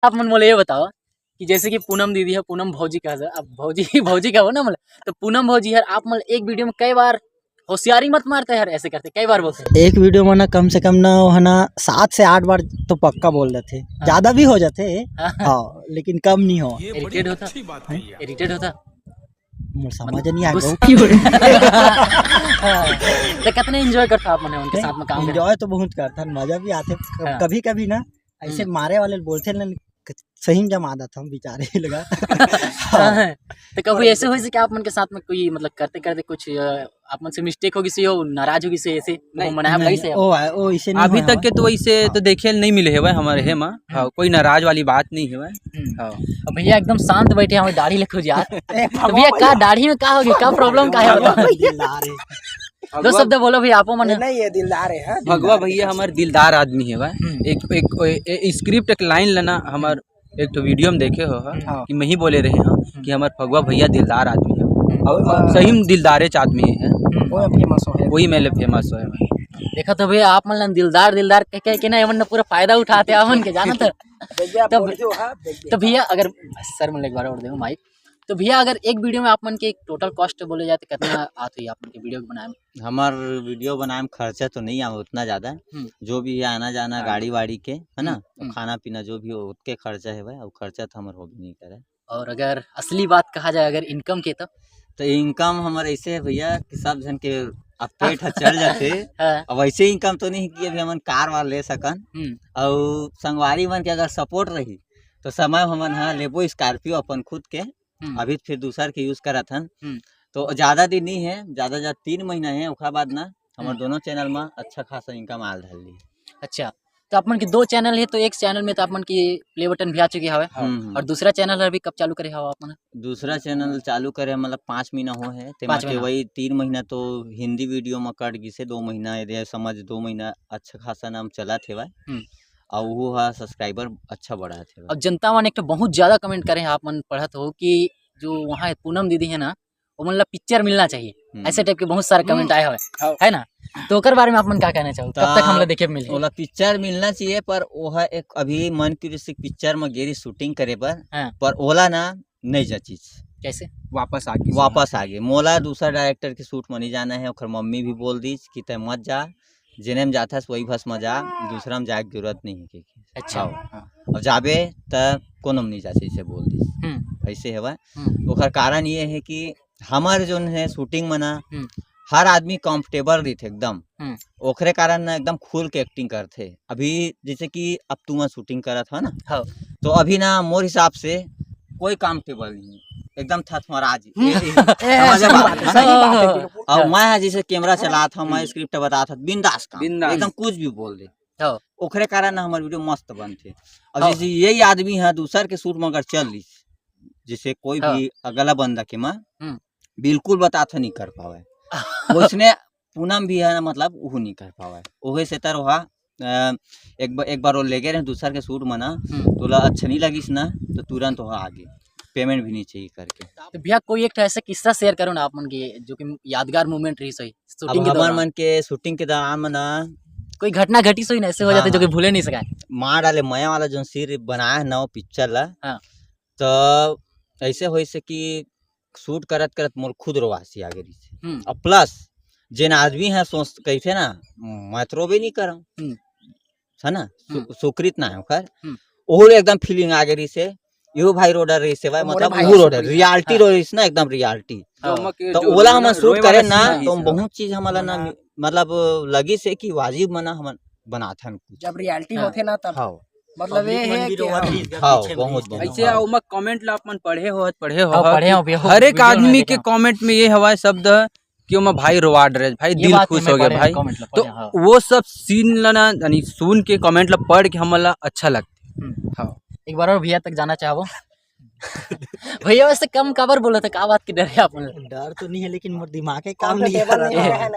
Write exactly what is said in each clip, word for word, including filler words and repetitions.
आप मन मोला ये बताओ कि जैसे कि पूनम दीदी है, पूनम भौजी कहा जाए, अब भौजी भौजी का हो ना, मतलब, तो पूनम भौजी हर आप मन एक वीडियो में कई बार होशियारी मत मारते यार, ऐसे करते कई बार बोलते हैं। एक वीडियो में ना कम से कम ना वो है ना सात से आठ बार तो पक्का बोल देते, हाँ। ज्यादा भी हो जाते। हाँ। हाँ, लेकिन कम नहीं हो। इरिटेट होता। इरिटेट होता। मोर समझ नहीं आ गुस्सा। गया। हाँ। तो कितना एंजॉय करता आप मने उनके साथ में काम करके? एंजॉय तो बहुत करता, मजा भी आते। हाँ। कभी कभी ना ऐसे हम्म। मारे वाले बोलते हैं ना, सही में जमा देता हम बेचारे लगा। हाँ। तो कभी ऐसे होइसे कि आप मन के साथ में कोई, मतलब, करते करते कुछ, अ, आप मन से मिस्टेक हो गई हो, नाराज हो गई से, ऐसे नहीं। मनाया नहीं, लगी से? ओ, ओ, इसे नहीं अभी हुआ तक हमारे। के तो वैसे हाँ। तो देखे नहीं मिले हवे हमारे हे मा। हाँ, हम्म। कोई नाराज वाली बात नहीं हवे। हम्म। हाँ। अब भैया एकदम शांत बैठे हैं, हमारी दाढ़ी लेके जा। ए, तो भैया, भगवान। का दाढ़ी में का हो गया, का प्रॉब्लम का है? भगवान दिलदार है। दो शब्द बोलो भैया, आपो मन। नहीं, ये दिलदार है। भगवा भैया हमारे दिलदार आदमी है भाई। हम्म। एक, एक, ए, ए, स्क्रिप्ट एक लाइन लेना हमार एक ठो वीडियो में देखे हो, हाँ, हाँ। कि मैं ही बोले रहे हूँ हम्म। कि हमार फगुआ भैया दिलदार आदमी है। हम्म। और सही में दिलदारे च आदमी है। हम्म। वो फेमस हो है। वही मेले फेमस हो है भाई। देखा तो भैया, आप मन ला दिलदार, दिलदार कह, कह के ना, एमन ना पूरा फायदा उठाते हैं, हमन के, जाना था। भैया, तब, बोलियो, हाँ, भैया। तो भैया, अगर सर मन ला एक बार और दे माइक, तो भैया, अगर एक वीडियो में आप मन के टोटल कॉस्ट बोले जाए, तो कितना आत हुई आप मन के वीडियो के बनाए में? हमार वीडियो बनाए में खर्चा तो नहीं आवे उतना ज्यादा। हम्म। जो भी है आना जाना, हाँ। गाड़ी वाड़ी के, है ना, हम्म, तो हम्म। खाना पीना जो भी हो, उसके खर्चा है भाई, और खर्चा तो हमार होबे नहीं करे। और अगर असली बात कहा जाए, अगर इनकम के, तो? तो इनकम हमार ऐसे है भैया कि सब जन के अब पेट ह चल जाते। हाँ। अब ऐसे इनकम तो नहीं कि अभी हमन कार वार ले सकन। हम्म। और संगवारी मन के अगर सपोर्ट रही, तो समय हमन ह लेबो स्कॉर्पियो अपन खुद के। हम्म। अभी फिर दूसर के यूज करत हन। हम्म। तो ज्यादा दिन नहीं है, ज्यादा ज्यादा तीन महीना है, ओखर बाद ना हमर हम्म। दोनों चैनल में अच्छा खासा इनकम आल धर ली। अच्छा, तो आप मन के दो चैनल है, तो एक चैनल में तो आप मन के प्ले बटन भी आ चुके हवे। हम्म, हम्म। और दूसरा चैनल अभी कब चालू करे हवा आप मन? दूसरा चैनल चालू करे मतलब पाँच महीना हो है, ते पाँच महीना। वही तीन महीना तो हिंदी वीडियो में कट गिसे, दो महीना ये समझ, दो महीना अच्छा खासा नाम चलत हेवय। हम्म। और वो हा सब्सक्राइबर अच्छा बढ़त हेवय। अब जनता मन एक तो बहुत ज्यादा कमेंट करे हैं, आप मन पढ़त हो कि जो वहाँ पूनम दीदी है ना, ओमन ला पिक्चर मिलना चाहिए। हम्म। ऐसे टाइप के बहुत सारे कमेंट हम्म। आए हवे, हाँ। है ना? तो ओकर बारे में आप मन का कहना चाहो? कब तक हमला देखे मिलही? ओला पिक्चर मिलना चाहिए, पर वो है एक अभी मन की ऋषि पिक्चर में गेरी शूटिंग करे बर, हाँ। पर ओला ना नहीं जचिस। कैसे? वापस आ गई। वापस आ गई। मोला दूसरा डायरेक्टर के शूट में नहीं जाना है, ओकर मम्मी भी बोल दीस कि तय मत जा, जेने में जाथस वही बस में जा, दूसरा में जाए के जरूरत नहीं है। अच्छा। हाँ। हाँ। अब जाबे त कोनो में नहीं जा, ऐसे बोल दीस। हम्म। ऐसे हवय। हम्म। ओकर कारण ये है कि हमार जोन है शूटिंग में ना, हम्म। हर आदमी कंफर्टेबल रहिथे एकदम। हम्म। ओकरे कारण ना एकदम खुल के एक्टिंग करथे। अभी जैसे कि अब तुमन शूटिंग करत हो ना, हाँ। तो अभी ना मोर हिसाब से कोई कंफर्टेबल नहीं है, एकदम थथमरा जी। हम्म। ए, ए, ए, समझ सही बात है, है ना? सही बात है, बिल्कुल। और हाँ। मैं जैसे कैमरा चलात हूँ, मैं हम्म। स्क्रिप्ट बतात हूँ, बिंदास काम, बिंदास। एकदम कुछ भी बोल दे। हाँ। ओकरे कारण ना हमार वीडियो मस्त बनथे। अब हाँ। जैसे यही आदमी है दूसर के शूट में अगर चल ली, जैसे कोई हाँ। भी अगला बंदा के माँ, हम्म। बिल्कुल बतात नहीं कर पावे। वैसने पूनम भी है ना, मतलब वो नहीं कर पावे। ओहे से तर वहा, अ, एक ब-, एक बार वो लेगे रहे दूसर के शूट में ना, हम्म। तोला अच्छा नहीं लगिस ना, तो तुरंत वहा आगे पेमेंट भी नहीं चाहिए करके। तो भैया कोई एक ठो ऐसा किस्सा शेयर करो ना आप मन के, जो कि यादगार मोमेंट रही सही अब शूटिंग के हमर दौरान। मन के शूटिंग के दौरान में ना कोई घटना घटी सही ना ऐसे हो हाँ, जाते जो कि हाँ। भूले नहीं सका। मार डाले मया वाला जो सीन बनाया है ना वो पिक्चर ला, हाँ। तो ऐसे होइस कि शूट करत करत मोर खुद रोवासी आ गई। हम्म। और प्लस जेन आदमी है सोच कहते ना, मैं तो रोबे नहीं करम। हम्म। है ना? सु-, हम्म। सुकृत ना है ओकर। हम्म। ओहू ले एकदम फीलिंग आ गई से, इहू भाई रोडर रही से भाई, मोरे मतलब भाई ओहू रोडर, रियलिटी हाँ। रोडर ना, एकदम रियलिटी। हाँ। जो ओमा के तो जो ओला रोना, हमन शूट रोए वाला करे ना, सीन तो है। बहुत चीज हमला ना, हाँ। मतलब लगी से कि वाजिब मना हमन बनाथन कुछ। जब रियलिटी हाँ। होथे ना तब। हाँ। मतलब पब्लिक ये मन है भी कि रोवत हाँ। रहिस गा हाँ, पीछे में बहुत, रहिस बहुत। गा। ऐसे ओमा कमेंट ला अपन पढ़े हो, पढ़े हो हाँ, हाँ पढ़े कि हो, वीडियो, हर एक वीडियो में आदमी के देखा। कमेंट में ये हवाए शब्द कि ओमा भाई रोवा डरे, भाई ये दिल बात खुश मैं हो गया पढ़े हूँ, भाई। कमेंट ला तो पढ़े, हाँ। वो सब सीन ला ना, यानी सुन के कमेंट ला पढ़ के हमन ला अच्छा लगता। हम्म। हाँ। एक बार और भैया तक जाना चाहबो। भैया वैसे कम काबर बोला था, का बात की डर है आप मन ला? डर तो नहीं है, लेकिन मोर दिमाग के काम नहीं कर रहा है।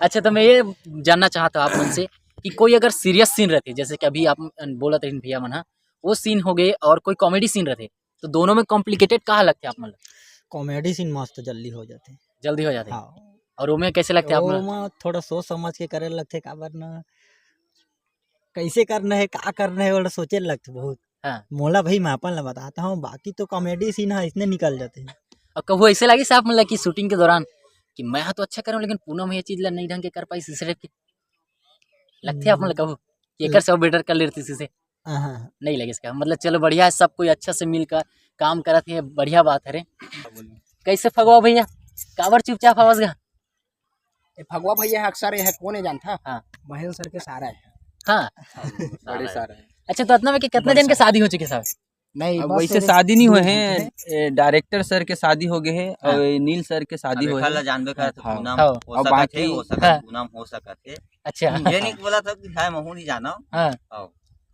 अच्छा, तो मैं ये जानना चाहता हूँ आप मन से कि कोई अगर सीरियस सीन रहती, जैसे कि अभी आप बोलत रहिन भैया मन, हाँ, वो सीन हो गए और कोई कॉमेडी सीन रहते, तो दोनों में कॉम्प्लिकेटेड कहाँ लगते आप मन ला? कॉमेडी सीन मस्त जल्दी हो जाते। जल्दी हो जाते? हाँ। और ओमे कैसे लगते आप मन ला? ओमा थोड़ा सोच समझ के करे लगते, काबर ना कैसे करना है, का करना है, ओला सोचे लगते बहुत। हाँ। मोला भाई, मैं अपन ला बताता हूँ, बाकी तो कॉमेडी सीन है, इसने निकल जाते हैं। और कभू ऐसे लगिस आप मन ला कि शूटिंग के दौरान कि मैं हा तो अच्छा करूँ, लेकिन पूनम ये चीज ला नहीं ढंग के कर पाई, इस टाइप के लगथे आप मन ला कभू कि एकर से बेटर कर लेती इसे? हाँ, हाँ। नहीं लगिस का? मतलब चलो बढ़िया है, सब कोई अच्छा से मिलकर काम करत है, बढ़िया बात है रे। कैसे फगवा भैया, काबर चुपचाप हवस गा? ए, फगवा भैया है, अक्सर ये है, कौन है जानता? हाँ। महेंद्र सर के सारा है। हाँ। बड़े सारा है। अच्छा, तो इतना में कि कितना जन के शादी हो चुके साहब? नहीं, अब बस वैसे शादी नहीं हुए हैं, डायरेक्टर सर के शादी हो गए हैं और नील सर के शादी हो गए। जानबे कर तो पूनम हो सकत है, हो सकत है, पूनम हो सकत है। अच्छा। ये नहीं बोला था कि है, महू नहीं जाना। हाँ।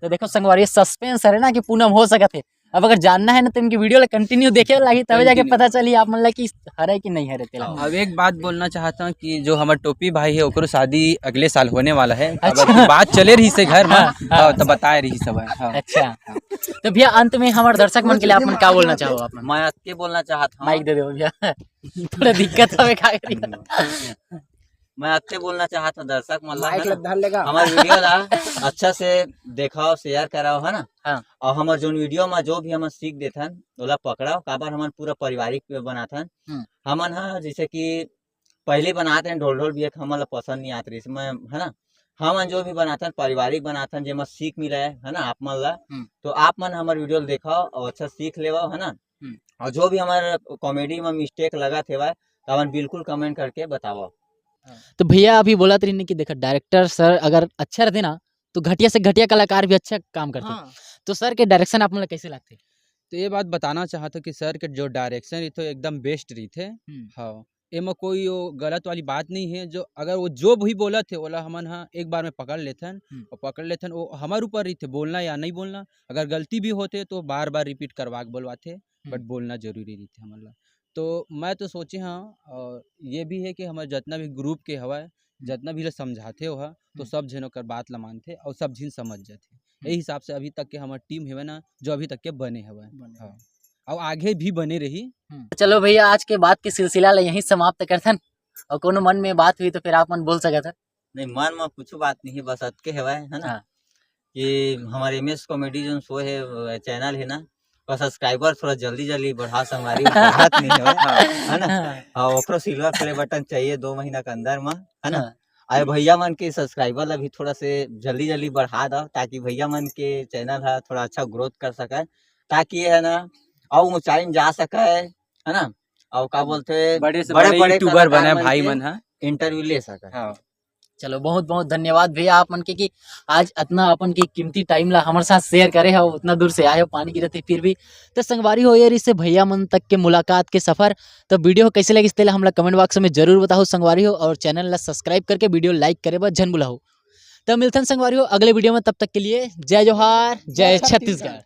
तो देखो संगवारी, सस्पेंस है ना कि पूनम हो सकत है। अब अगर जानना है ना तो इनकी वीडियो ला कंटिन्यू देखे लागी, तबे जाके पता चली आप मन ला कि हरे कि नहीं हरे तेला। अब एक बात बोलना चाहता हूँ कि जो हमारे टोपी भाई है, ओकरो शादी अगले साल होने वाला है। अच्छा। बात चले रही से घर में, हाँ, हाँ। तो बताए रही सब। हाँ। अच्छा, तो भैया, अंत में हमारे दर्शक मन के लिए आप मन का बोलना चाहो? आप मन मैं अतके बोलना चाहत हूँ। माइक दे दो भैया। थोड़ा दिक्कत हवे का करी। मैं अतके बोलना चाहत हूँ दर्शक मन ला, माइक है ना? हमारे वीडियो ला अच्छा से देखाओ, शेयर कराओ, है ना? हाँ। और हमारे जोन वीडियो में जो भी हमन सीख देथन, ओला पकड़ाओ, काबर हमन पूरा पारिवारिक बनाथन। हम्म। हमन हा जैसे कि पहले बनात रहे ढोल ढोल भी एक हमन ला पसंद नहीं आत रहिस, मैं, है ना? हमन जो भी बनाथन पारिवारिक बनाथन, जेमा सीख मिले, है ना, आप मन ला। हम्म। तो आप मन हमारे वीडियो ला देखाओ और अच्छा सीख लेवो, है ना? हम्म। और जो भी हमारे कॉमेडी में मिस्टेक लगत हेवय, तो हमन बिल्कुल कमेंट करके बतावो। तो भैया अभी बोलत रहिन कि देखा, डायरेक्टर सर अगर अच्छा रहते ना, तो घटिया से घटिया कलाकार भी अच्छा काम करते। हाँ। तो सर के डायरेक्शन आप मन ला कैसे लगते? तो ये बात बताना चाहत हूँ कि सर के जो डायरेक्शन रहिथे, एकदम बेस्ट रहिथे। हम्म। हाँ, एमा कोई वो गलत वाली बात नहीं है। जो अगर वो जो भी बोलत हे, ओला हमन ह एक बार में पकड़ लेथन हम्म। और पकड़ लेथन, वो हमारे ऊपर रहिथे बोलना या नहीं बोलना। अगर गलती भी होथे तो बार बार रिपीट करवा के बोलवाथे, हम्म। बट बोलना जरूरी रहिथे हमन ला। तो मैं तो सोचे हाँ, और ये भी है कि हमारे जितना भी ग्रुप के हवय, हम्म। जितना भी ला समझाथे ओहा, तो हम्म। सब झन ओकर बात ला मानथे और सब झिन समझ जाथे। हम्म। यही हिसाब से अभी तक के हमार टीम हवय ना, जो अभी तक के बने हवय। बने हाँ। हवय। और आगे भी बने रही। हम्म। चलो भैया, आज के बात के सिलसिला ला यहीं समाप्त करथन, और कोनो मन में बात हुई तो फिर आप मन बोल सकत हन। नहीं, मन में कुछ बात नहीं, बस अतके हवय, है ना? हाँ। कि हमारे एम एस कॉमेडी जोन शो है, अ, चैनल है ना, ओकर सब्सक्राइबर थोड़ा जल्दी जल्दी बढ़ा संगवारी, बढ़ात नहीं हवय, हाँ। है ना? हाँ। और ओकरो सिल्वर प्ले बटन चाहिए दो महीना के अंदर में, है ना? हाँ। अरे भैया मन के सब्सक्राइबर ला भी थोड़ा से जल्दी जल्दी बढ़ा दो, ताकि भैया मन के चैनल हा थोड़ा अच्छा ग्रोथ कर सके, ताकि ये है ना, और ऊंचाई में जा सके, है ना? और का बोलते, बड़े से बड़े बड़े यूट्यूबर कलाकार बने मन भाई के मन हा। इंटरव्यू ले सके। हाँ। चलो, बहुत बहुत धन्यवाद भैया आप मन के कि आज इतना अपन की कीमती टाइम ला हमारे साथ शेयर करे हो, उतना दूर से आए हो, पानी गिरत हे फिर भी। तो संगवारी हो, ये रहिसे भैया मन तक के मुलाकात के सफर। तो वीडियो कैसे लगिस तेला हमला कमेंट बॉक्स में जरूर बताओ संगवारी हो, और चैनल ला सब्सक्राइब करके वीडियो लाइक करे बर झन भुलाओ। तो मिलथन संगवारी हो अगले वीडियो में, तब तक के लिए जय जोहार, जय छत्तीसगढ़।